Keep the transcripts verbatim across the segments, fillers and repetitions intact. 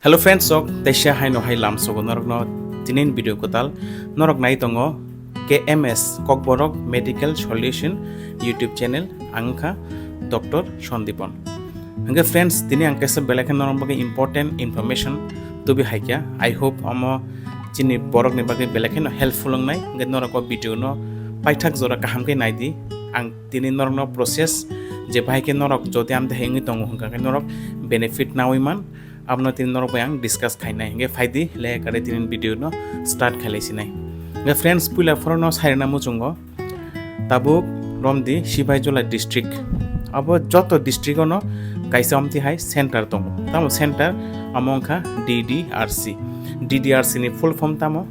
Hello friends, sok teisa haino hai lamsogo norokno tinin video kwtal. Norok nai tongo K M S Kokborok Medical Solution YouTube channel, ang kha Doctor Sandipon. Hingke friends, tini ang kaisa belai khe norok bagwi important information tubi haikya. I hope omo chini borokni bagwi belai kheno helpful wngnai. Hingke norok o video no paithak jora kaham khe naidi. Ang tini norokno process je bahai khe norok jodi amte hengwi tongo hingka khe norok benefit nawi man, abono tini norok bai ang discuss khainai. Hingke phaidi le kare tini video no start khailai sinai. Hingke friends, puila phoro no sairina muchungo tabuk romdi Sibaijola district. Abo joto district ono kaisa omti hai center tongo. Tamo center amo wngkha D D R C. D D R C ni full form tamo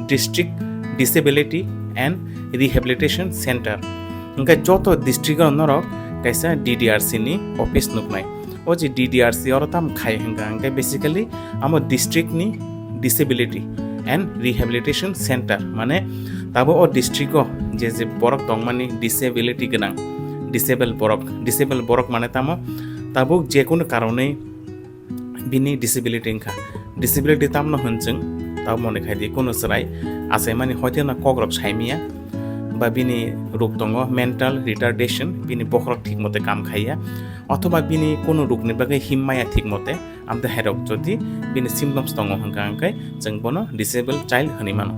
District Disability and Rehabilitation Center. Hingke joto district o norok kaisa D D R C ni office nuknai. O je D D R C oro tam khai hingka hingke basically amo district ni Disability and Rehabilitation Center, mane tabo o district o je je borok tongmani disability gwnang, disabled borok, disabled borok mane tamo tabuk je kunu karonwi bini disability wngkha. Disability tamno hwn chwng, tabo mone khai di, kunu chwrai achaimani hoiteno kokrok saimiya, ba bini ruk tongo mental retardation, bini bokhorok thik mote kam khaiya, othoba bini kunu rukni bagwi himmaya thik mote, amte hairok jodi bini symptoms tongo hwnka hwnkhe chwng bono disabled child hwnwi mano.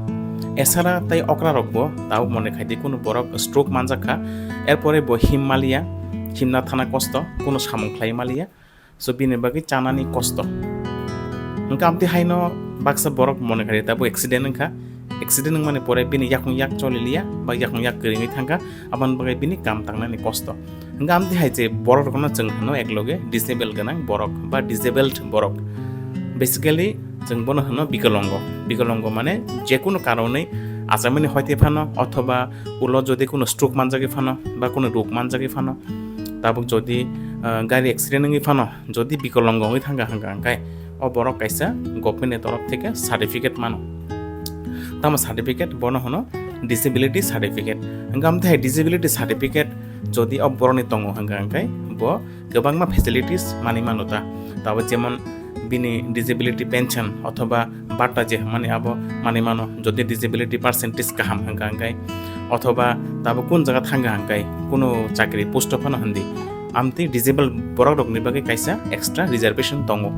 Esara tei okrarokbo tabo mone khai di, kunu borok stroke manjak kha, erpore bo him maliya, himna thana kosto, kunu samung khlai maliya, so bini bagwi chanani kosto. Hwnkhe amtwi haino baksa borok mone khai tabuk accident wngkha, accident wngmani pore bini yakung yak choli liya ba yakung yak kwrwngwi thangkha, aboni bagwi bini kam tangnani kosto. Hwnkhe amtwi hai je borok rokno chwng hwno ekloge disable gwnang borok ba disabled borok. Basically chwng bono hwno bikolongo. Bikolongo mane jekunu karonwi achaimani hoite phano othoba ulo jodi kunu stroke manjagwi phano ba kunu ruk manjagwi phano, tabuk jodi, ah, gari accident wngwi phano, jodi bikolongo wngwi thangkha hwnka hwnkhe o borok kaisa government ni torof theke certificate mano. Tamo certificate bono hwno disability certificate. Hwnkhe amtwi hai disability certificate jodi o borokni tongo hwnka hwnkhe bo kwbangma facilities manwi mano ta. Tabo jemon bini disability pension othoba bata je hwnmani abo manwi mano, jodi disability percentage kaham hwnka hwnkhe, othoba tabo kun jaga thangkha hwnkhe kunu chakri post o phano hwndi, amtwi disable borok rokni bagwi kaisa extra reservation tongo.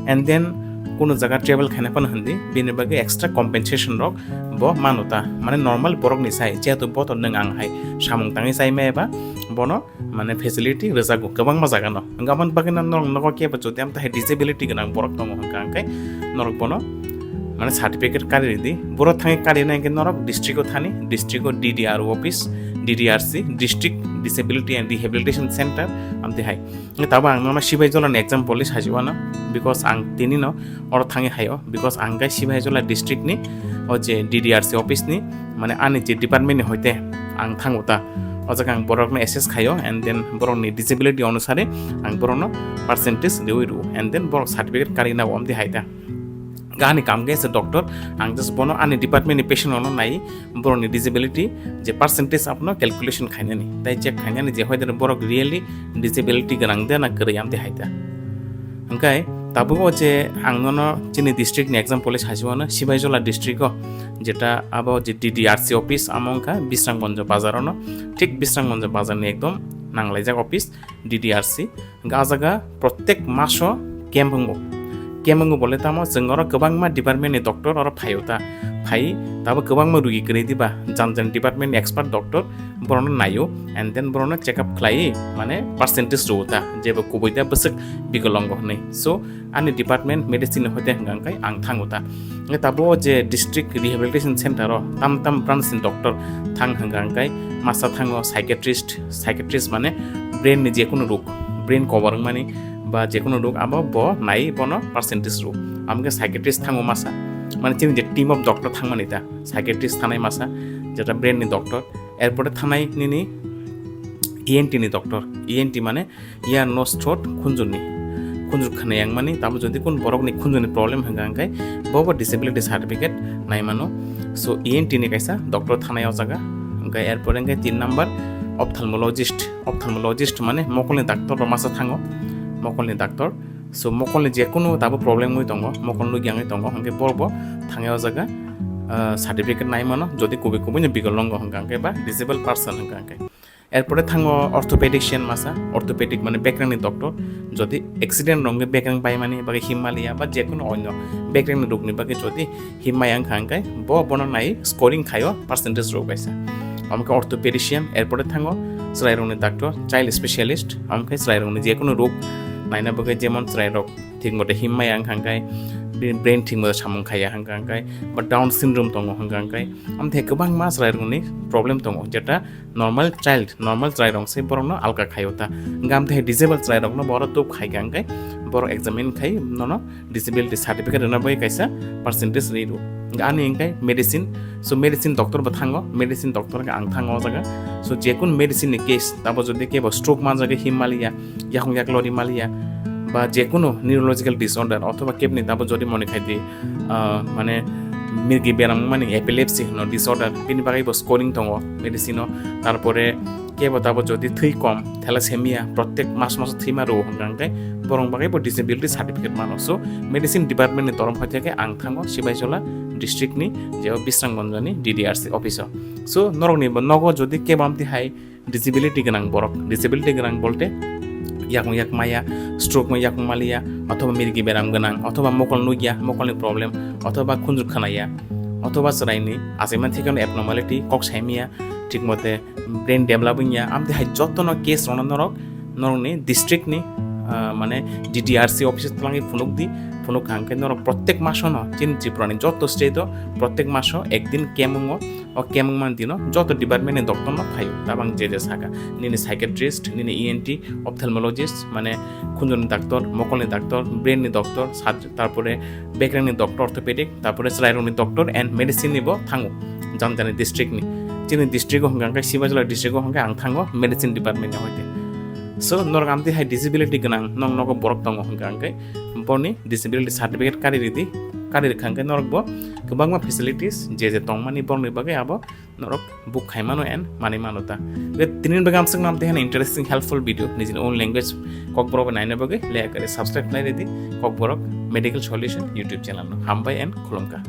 And then kunu jaga travel khaina phano hwndi bini bagwi extra compensation rok bo mano ta, mane normal borokni sai, jehetu bo to nwng ang hai samung tangwi chai maya ba bono mane facility rwjago kwbangma jagano. Hwnkhe aboni bagwino norok nogo kebo jodi amtwi hai disability gwnang borok tongo hwnkha hwnkhe norok bono mane certificate kari ridi. Borok thangwi kari nai hwnkhe norok district o thani, district o D D R O office, D D R C, District Disability and Rehabilitation Center, amtwi hai. Hwnkhe tabuk ang nono Sibaijola ni example ri sajwano, because ang tini no oro thangwi haio, because ang khe Sibaijola district ni o je D D R C office ni mane ani je department ni hoite ang thango ta, o jaga ang borokno assess khaio, and then borokni disability onusare ang borokno percentage riwi rwo, and then borok certificate kari nao amtwi hai ta. Gani kam khe se doctor, ang just bono ani department ni patient ono nai, borokni disability je percentage abono calculation khainani, tai check khainani je hoite borok really disability gwnang de na kwrwi amtwi hai ta. Hwnkhe tabuk o je ang nono chini district ni example sajwano, Sibaijola district o jeta abo je D D R C office amo wngkha Bisranggonjo bazar ono, thik Bisranggonjo bazar ni ekdom nanglaijak office D D R C. Hwnkhe ah jaga protek maso camp wngo. Camp wngo bole tamo chwng oro kwbangma department ni doctor oro phaio ta, phai tabo kwbangma rugi kwrwi diba, jan jan department ni expert doctor borokno naio, and then borokno check up khlai, mane percentage rwo ta, jebo kubui ta bwswk bikolongo hwnwi. So ani department medicine ni hoite hwnka hwnkhe ang thango ta. Hwnkhe tabuk o je district rehabilitation center o tam tam branch ni doctor thang hwnka hwnkhe masa thango psychiatrist, psychiatrist mane brain ni jekunu rok, brain cover wngmani ba jekunu rok abo bo nai bono percentage rok. Amo khe psychiatrist thango masa, mane chini je team of doctor thangmani ta, psychiatrist thanai masa, jeta brain ni doctor, erpore thanai nini E N T ni doctor, E N T mane ear, nose, throat, khunjurni, khunjur khwnayang mani, tamo jodi kun borokni khunjurni problem hwnka hwnkhe bobo disability certificate nai mano. So E N T ni kaisa doctor thanai o jaga. Hwnkhe erpore hwnkhe tin number ophthalmologist, ophthalmologist mane mokolni doctor rok masa thango, mokolni doctor. So mokolni jekunu tabo problem wngwi tongo, mokol nukya wngwi tongo, hwnkhe borok bo thangwi o jaga, ah, certificate nai mano, jodi kubui kubui no bikol wngo hwnkha hwnkhe ba disabled person hwnkha hwnkhe. Erpore thango orthopedician masa, orthopedic mane bekrengni doctor, jodi accident rok wngwi bekreng baimani bagwi himma liya ba jekunu onyo bekrengni rokni bagwi jodi himma ya wngkha hwnkhe bo bono nai scoring khaio percentage rok kaisa. Omo khe orthopedician, erpore thango chwrairokni doctor, child specialist, omo khe chwrairokni jekunu rok naina bagwi jemon chwrairok thik mote himma ya wngkha hwnkhe, brain thik mote samung khaiya hwnkha hwnkhe, ba Down syndrome tongo hwnkha hwnkhe, amthe kwbangma chwrairokni problem tongo, jeta normal child, normal chwrairok se borokno alka khaio ta. Hwnkhe amthe disable chwrairokno borok tup khaikha hwnkhe borok examine khai nono disability certificate rwna bagwi kaisa percentage rwi rw. Ani hwnkhe medicine, so medicine doctor bo thango, medicine doctor hwnkhe ang thango o jaga. So jekunu medicine ni case, tabo jodi kebo stroke manjagwi himma liya, yakung yak lori maliya, ba jekunu neurological disorder othoba kebni tabo jodi mone khai di, ah, mane mirgi beram mani epilepsy hino disorder, bini bagwi bo scoring tongo medicine o. Tarpore kebo tabo jodi thwi kom, thalassemia, protek mas mas thwima rwo hwnkha hwnkhe borok bagwi bo disability certificate mano. So medicine department ni torom hai theke ang thango Sibaijola district ni je o Bisramganj ni D D R C office o. So norok ni bo nogo jodi kebo amtwi hai disability gwnang borok, disability gwnang bolte yakung yak maya, stroke ma yakung maliya, othoba mirgi beram gwnang, othoba mokol nukya, mokolni problem, othoba khunjur khanaya, othoba chwraini achaima thikano abnormality, kok saimiya, thik mote brain develop wngya, amtwi hai jotono case rokno norok, norokni district ni, ah, mane D D R C office o twlangwi phunuk di, phunuk kha hwnkhe norok protek masono chini Tripura ni joto state o protek maso ekdin camp wngo. O camp wngmani dino joto department ni doctor no phaio, tabang je je saka, nini psychiatrist, nini E N T, ophthalmologist, mane khunjurni doctor, mokolni doctor, brain ni doctor, surg-, tarpore bekrengni doctor, orthopedic, tarpore chwrairokni doctor and medicine ni bo thango jani jani district ni. Chini district o hwnkha hwnkhe Sibaijola district o hwnkhe ang thango medicine department ni hoite. So norok amtwi hai disability gwnang, nok nogo borok tongo hwnkha hwnkhe boni disability certificate kari ridi, kari rwkha hwnkhe norok bo kwbangma facilities je je tongmani borokni bagwi abo norok book khai mano and manwi mano ta. Tei tini bagwi amswk nam tei interesting helpful video nijini own language Kokborok bai naina bagwi leya kare subscribe khlai ridi Kokborok Medical Solution YouTube channel no. Hambai and khulumkha.